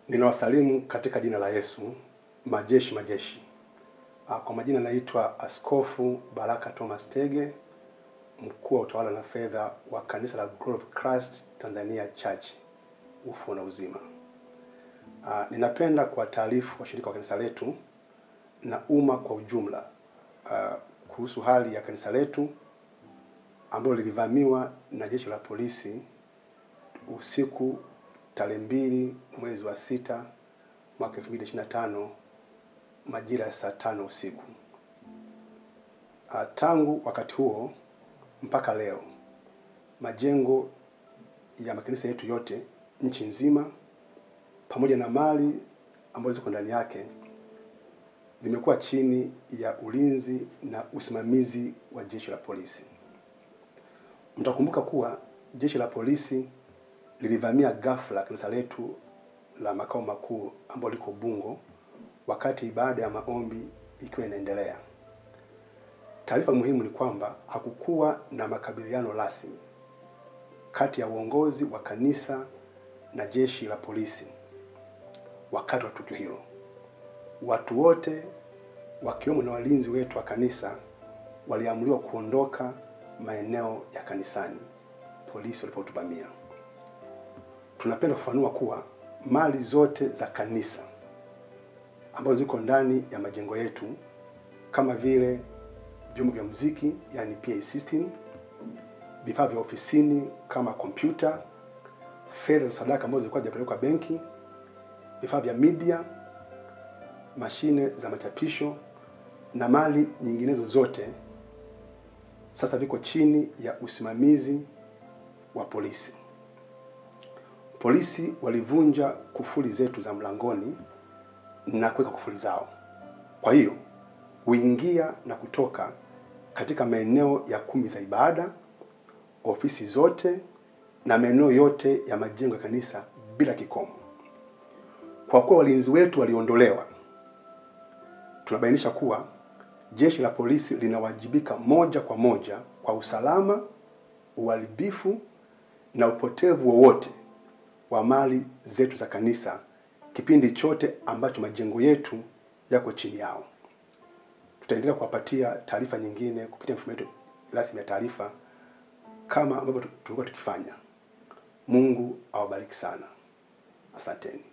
Ninawasalimu katika jina la Yesu, majeshi majeshi. Kwa majina naitwa Askofu Baraka Thomas Tege, mkuu wa utawala na fedha wa kanisa la Glory of Christ Tanzania Church, Ufufuo na Uzima. Ninapenda kuwataarifu washirika wa kanisa letu na umma kwa ujumla kuhusu hali ya kanisa letu ambalo lilivamiwa na jeshi la polisi usiku tarehe 2 mwezi wa 6 mwaka 2025 majira ya saa 5 usiku. Tangu wakati huo mpaka leo majengo ya makanisa yetu yote nchi nzima pamoja na mali ambazo ziko ndani yake vimekuwa chini ya ulinzi na usimamizi wa jeshi la polisi. Mtakumbuka kuwa jeshi la polisi lilivamia ghafla kanisa letu la makao makuu ambalo liko Ubungo wakati ibada ya maombi ikiwa inaendelea. Taarifa muhimu ni kwamba hakukuwa na makabiliano rasmi kati ya uongozi wa kanisa na jeshi la polisi wakati wa tukio hilo. Watu wote wakiwemo na walinzi wetu wa kanisa waliamriwa kuondoka maeneo ya kanisani polisi walipotuvamia. Tunapenda kufafanua kuwa mali zote za kanisa ambazo ziko ndani ya majengo yetu kama vile vyombo vya muziki, yani PA system, vifaa vya ofisini kama kompyuta, fedha za sadaka ambazo zilikuwa hazijapelekwa benki, vifaa vya media, mashine za machapisho na mali nyinginezo zote sasa viko chini ya usimamizi wa polisi. Polisi walivunja kufuli zetu za mlangoni na kuweka kufuli zao. Kwa hiyo huingia na kutoka katika maeneo ya kumbi za ibada, ofisi zote na maeneo yote ya majengo ya kanisa bila kikomo. Kwa kuwa walinzi wetu waliondolewa, tunabainisha kuwa jeshi la polisi linawajibika moja kwa moja kwa usalama, uharibifu na upotevu wowote wa mali zetu za kanisa kipindi chote ambacho majengo yetu yako chini yao. Tutaendelea kuwapatia taarifa nyingine kupitia mfumo wetu rasmi ya taarifa kama ambavyo tulikuwa tukifanya. Mungu awabariki sana. Asanteni.